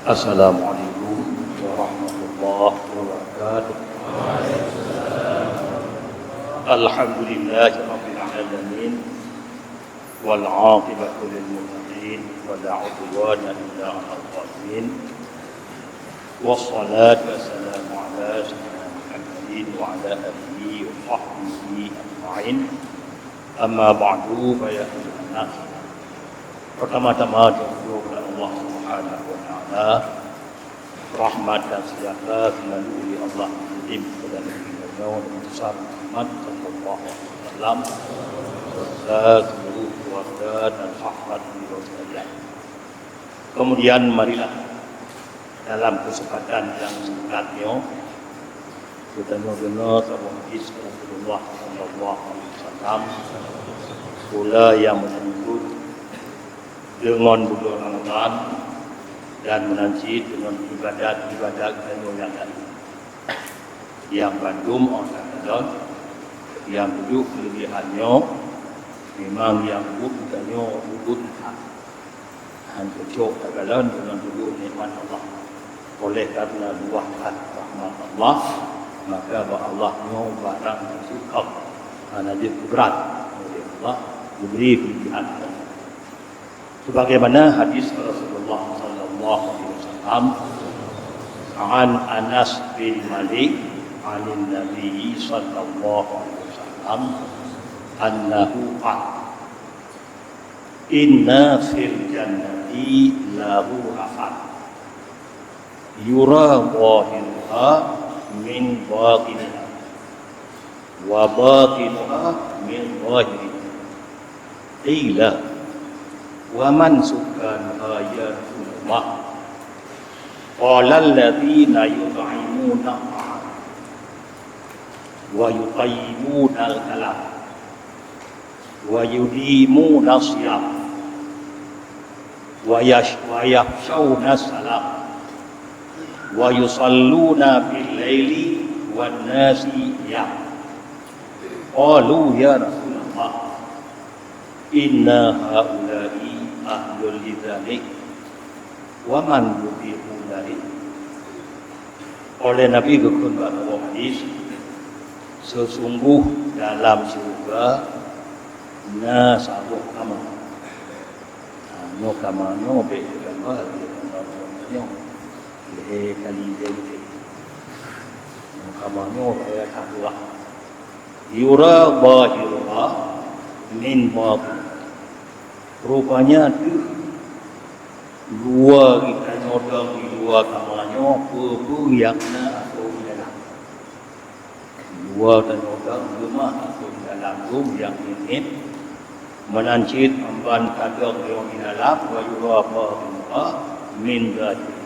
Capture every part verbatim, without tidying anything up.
Assalamualaikum warahmatullahi wabarakatuh. Alhamdulillahirabbil alamin. Wal aqibatu lil muttaqin wa la udwana illa 'alal zalimin. Wassalatu wassalamu ala sayyidina Muhammadin wa ala alihi wa sahbihi ajma'in. Amma ba'du, fa ya ayyuhan nas. Pertama-tama, syukur kepada Allah Subhanahu wa Taala. Rahmat dan sejahtera selalu dari Allah mengirim kepada Nabi kita Nabi besar Muhammad sallallahu alaihi wasallam, serta seluruh keluarga dan sahabat beliau sekalian. Kemudian, marilah dalam kesempatan yang singkat nyoe, geutanyoe deungoe saboh hadis Rasulullah sallallahu alaihi wasallam, pula nyang menyebut deungon buleuen Ramadhan dan meunan cit deungon ibadat-ibadat geutanyoe nyang laén. Nyang bandum óh ka kalon, nyang tujoh keuleubiehan nyoe, memang nyang buet geutanyoe buet that. Hán teucok takalon deungon tujoh nikmat Allah. Oleh karena luwah that rahmat Allah, maka bak Allah nyoe barang teucok hana jeuet keubrat oleh Allah, dibri keuleubiehan. Sebagaimana hadis Rasulullah sallallahu alaihi wasallam, an Anas bin Malik, anin Nabi sallallahu alaihi wasallam, annahu qala, "Inna fil jannati la ghurafan yura zahiruha min batiniha, wa batinuha min zahiriha." Qila, "Wa man sukkanuha ya Rasulullah?" Qala, "Alladzina yut'imuna at'am, wa yuthayyibuna al-kalam, wa yudimuna shiyam, wa yash-, wa yafshawna salam, wa yusalluna bil laili wan nasi niyam." Qalu, "Ya Rasulullah, inna haula'i ahlul lidzalik, wa man yutiqu dzalik?" Oleh Nabi geukheun bak saboh hadis, "Seusungguh dalam syeuruga na saboh kama." Ha, nyoe kama nyoe bék geugambar lé kama nyoe. Lé kali lé. Nyoe kama nyoe kaya that luwah. Yura zahiruha min batin. Rupanya deuh luwa geutanyoe dong di luwa kama nyoe peue-peue nyang na ateueh di dalam. Luwa tanyoe dong leumah ateueh di dalam dum nyang init. Meunan cit amban tadong nyoe di dalam, wa yura batinuha min zahir.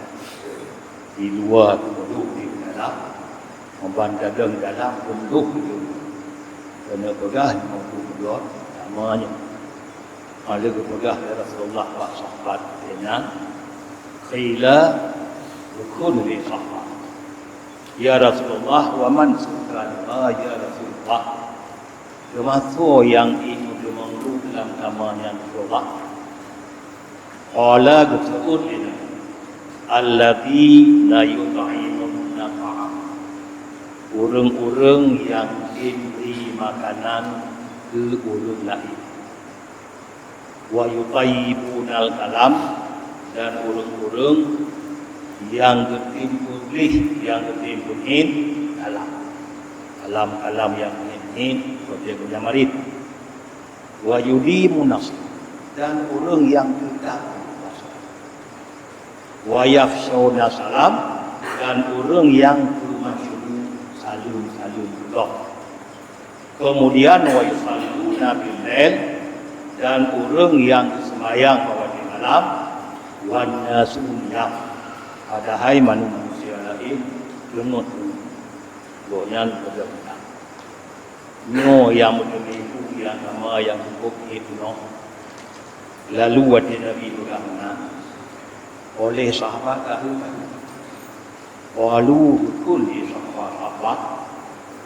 Di luwa teudong di dalam, amban tadong di dalam, teudong di luwa. Keuneuk peugah lima puluh buleuen lamanya. Lalu geupeugah lé Rasulullah bak sahabat geuh nyan, qila, geukheun lé sahabat, "Ya Rasulullah, wa man sukkanuha ya Rasulullah?" Teumasok nyang imeung-imeung lam kama nyan, Rasulullah? Qala, geuseuôt lé Nabi, "Alladzina yut'imuna at'am." Ureuëng-ureuëng nyang geubri makanan keu ureuëng laén. "Wa yuthayyibunal kalam," dan ureuëng-ureuëng nyang geutem peugleh, nyang geutem peuhén kalam. Kalam-kalam nyang hén-hén, seperti geunyang marit. "Wa yudimunas," dan ureuëng nyang teutab puasa. "Wa yafshawna salam," dan ureuëng nyang peumasyhur saleuem-saleuem keudroe. Kemudian, "Wa yusalluna bil lail," dan ureuëng nyang seumayang bak watée malam, "wan nasu niyam," padahai manusia laén leungeut. Gobnyan peugah meunan. Nyoe nyang meuteumé peue nyang sama nyang cukup jih keunoe. Lalu watée Nabi peugah meunan, oleh sahabat ka heuet. Qalu, geukheun lé sahabat-sahabat,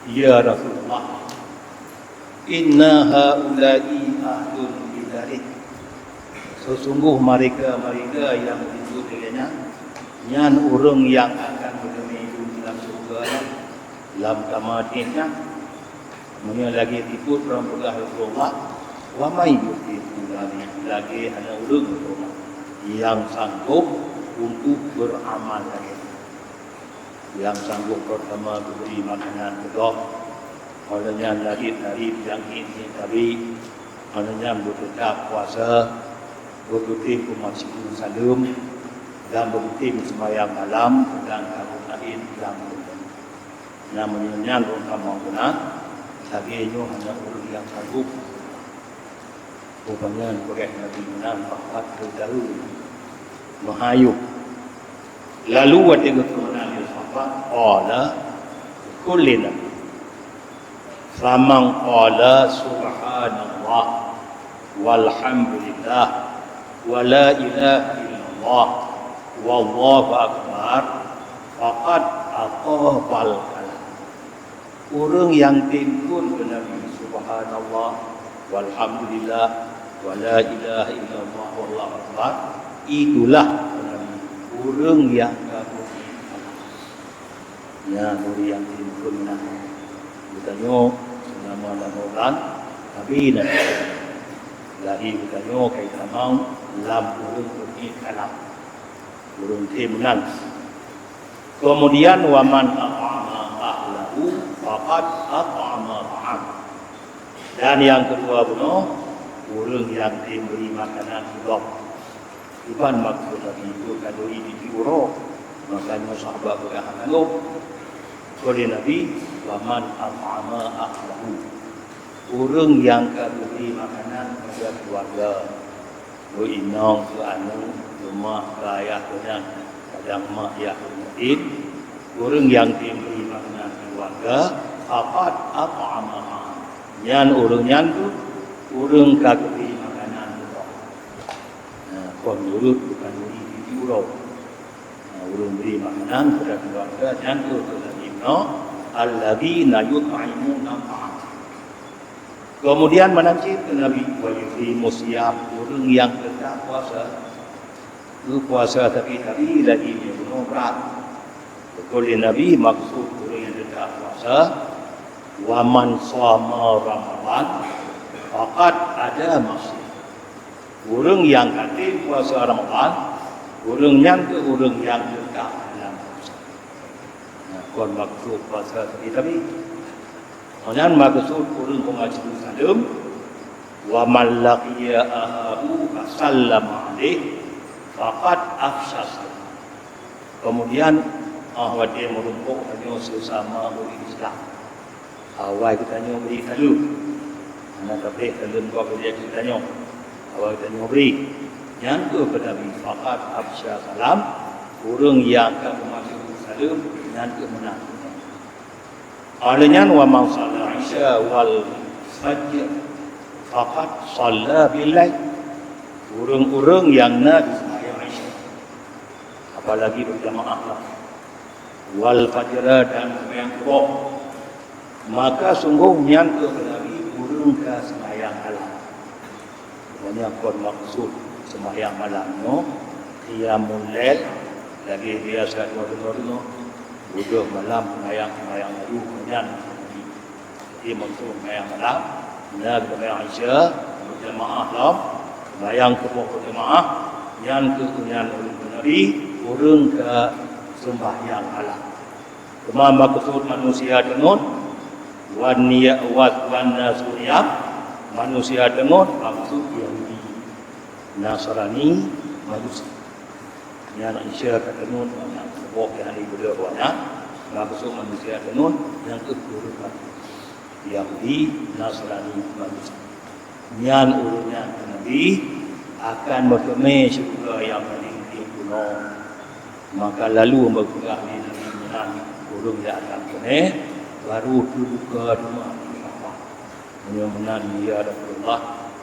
"Ya Rasulullah, inna haula'i ahlun bidzalik." Sesungguh mereka-mereka yang disebut dengan nyan, Nyan ureuëng nyang akan meuteumé lam syeuruga lam kama nyan. Meunyoe lagée teupeu droe peugah lé Allah, "Wa may yutiqu dzalik," lagée hana ureuëng nyang sanggob untuk beuramal lagée nyan. Nyang sanggob peurtama geubri makanan keu gob, óh lheueh nyan lagée tari nyang ék tabi, óh lheueh nyan beuteuka puasa, beugeutem keu masjid saleuem, dan beugeutem seumayang malam dan kamoe laén nyang Na meunyoe nyan rot tamong guna, lagée nyoe hana ureuëng nyang sanggob. Rupanya peugah Nabi meunan, "Faqad tadhur." Meuhayuh. Lalu watée geukheun meunan lé sahabat, qala, "Kulli nabi. Faman qala subhanallah." "Walhamdulillah, wa la ilaha illallah, wallahu akbar, faqad athabal kalam." Ureuëng nyang tem kheun keu Nabi, "Subhanallah, walhamdulillah, wa la ilaha illallah, wallahu akbar," itulah kata Nabi, ureuëng nyang ka Nyan ureuëng nyang tem kheun meunan. Geutanyoe seulama lam Ramadan, tapi na lahé geutanyoe ka itamong lam ureuëng peumiet kalam. Ureuëng tem meunan. Keumudian, "Wa man at'ama ahlahu faqad at'ama ta'am." Dan nyang keudua bunoe, ureuëng nyang tem bri makanan keu gob. Iban maksud Nabi itu kanduri di uroe, makanya sahabat peugah hana lom. Kheun lé Nabi, "Wa man at'ama ahlahu." Ureuëng nyang ka geubri makanan pada keluarga, keu inong, keu aneuk, keu mak, keu ayah, keu nyan, kadang mak, yah, keu nyan. Ureuëng nyang tem bri makanan keluarga, faqad at'ama. Nyan ureuëng nyan tu, ureuëng ka geubri makanan keu gob. Nah, kon ureuëng bukan ureuëng di uroe. Nah, ureuëng bri makanan pada keluarga nyan tu, tu lagi no, alladzina yut'imuna ta'am. Kemudian meunan cit keu Nabi, "Wa yuqimus siyam," ureuëng nyang teuka puasa. Keu puasa tapi, tapi lagi nyoe brat. Kheun lé Nabi, maksud ureuëng nyang teuka puasa, "Wa man shama Ramadan faqad ada masih." Ureuëng nyang ka tem puasa Ramadan, ureuëng nyan keuh ureuëng nyang teuka lam puasa. Nah, kon maksud puasa tapi, tapi. Nyan maksud ureuëng peumaji saleuem, "Wa man laqiya akhahu fa sallama alaih faqad afsha salam." Kemudian, ah, watée meurumpok tanyoe sesama ureuëng Islam, awai geutanyoe bri saleuem. Hana tabeh saleuem gob bri geutanyoe. Awai geutanyoe bri. Nyan keuh kata Nabi, "Faqad afsha salam," ureuëng nyang ka meumaséh saleuem, nyan keuh meunan. Óh lheueh nyan, "Wa man shalla isya wal fajr faqad shalla bil lail." Ureuëng-ureuëng nyang na jiseumbahyang Isya, apalagi berjamaah lah, wal fajra, dan seumbahyang suboh, maka sunggoh nyan keuh kata Nabi ureuëng ka seumbahyang malam. Makanya kon maksud seumbahyang malam nyoe qiyamul lail, lagée biasa deungoe-deungoe, beudôh malam seumbahyang-seumbahyang laju nyan. Jadi maksud seumbahyang malam, na seumbahyang Isya berjamaah lom, seumbahyang suboh berjamaah, nyan keuh nyan ureuëng kata Nabi, ureuëng ka seumbahyang malam. Teuma maksud manusia teungeut, wan niya-, wa-, wan nasu niyam, manusia teungeut maksud Yahudi, Nasrani, Majusi. Nyan Isya ka teungeut, nyan suboh nyang ibadah nyan, maksud manusia teungeut nyang keu keureubeuen. Yahudi, Nasrani, Majusi. Nyan ureuëng nyan kata Nabi akan meuteumé syeuruga nyang paleng tieb bunoe. Maka lalu meupeugah lé Nabi meunan, ureuëng nyang akan keuneuk, baru teubuka teuma pintoe. Meunyoe meunan, ya Rasulullah,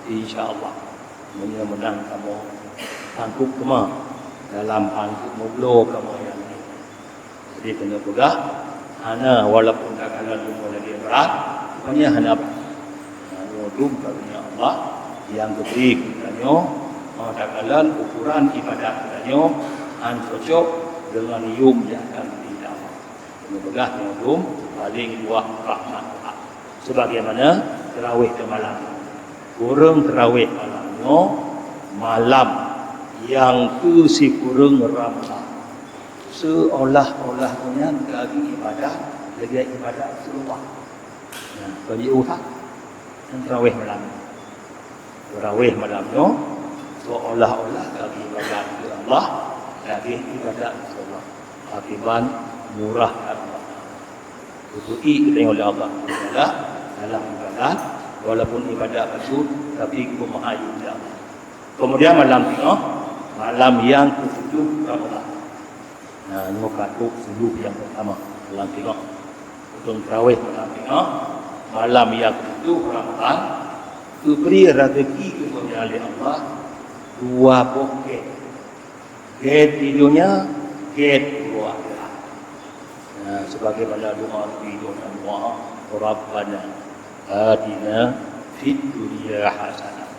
insya Allah. Meunyoe meunan kamoe sangkop teuma dalam sangkop meubloe kamoe nyang nyoe. Jadi keuneuk peugah, hana, walaupun takalon leumo lagée brat, rupanya hana brat. Nyoe dum karunia Allah nyang geubri keu geutanyoe, oh, takalon ukuran ibadat geutanyoe han cocok Deungon yum nyang ka geubi lé Allah. Meupeugah nyoe yum paleng luwah rahmat Allah. Sebagaimana tarawih teumalam. Kureueng tarawih malam nyoe, malam nyang keu sikureueng Ramadhan. Seolah-olah nyan ka geuibadat lagèe ibadat Rasulullah. Nah, bagi usaha nyang tarawih malam. Tarawih malam nyoe seolah-olah ka geuibadat keu Allah, ka geuibadat keu Allah. Akiban murah Allah. Geupeuék geutanyoe lé Allah Taala dalam ibadat, walaupun ibadat bacut, tapi geupeumaha lé Allah. Kemudian malam singoh, malam nyang ketujuh Ramadhan. Nah, nyoe ka trok suluh nyang pertama malam singoh. Udeueng tarawih malam singoh, malam nyang ketujuh Ramadhan, geubri rezeki keu geutanyoe lé Allah dua boh gét. Gét di dunia, gét di akhirat. Nah, sebagaimana doa Nabi Nuh, doa, "Rabbana atina fid dunya hasanah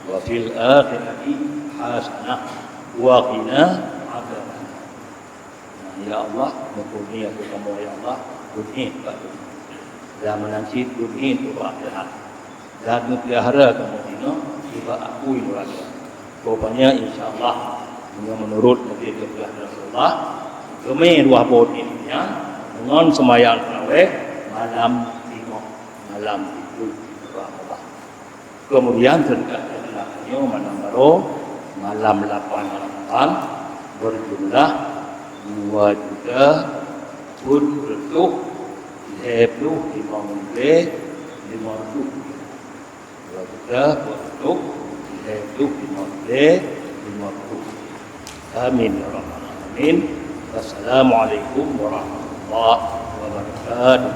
wa fil akhirati hasanah wa qina adzabannar." Nah, ya Allah, meukeureunie keu kamoe, ya Allah, dunia bak dunia. Dan meunan cit dunia bak akhirat. Dan meupiara kamoe jinoe nibak apui neuraka. Rupanya, insya Allah, meunyoe meunurot lagèe geupeugah Rasulullah, geumé dua boh gét nyan ngon seumayang tarawih malam singoh, malam tujoh Ramadhan. Kemudian, seudeukah nyoe malam baroe, malam lapan Ramadhan, berjumlah dua juta peuet reutôh lhèe ploh limong ribèe limong reutôh. Dua juta peuet reutôh lhèe ploh limong ribèe limong reutôh. Amin ya rabbal alamin. Wassalamualaikum warahmatullahi wabarakatuh.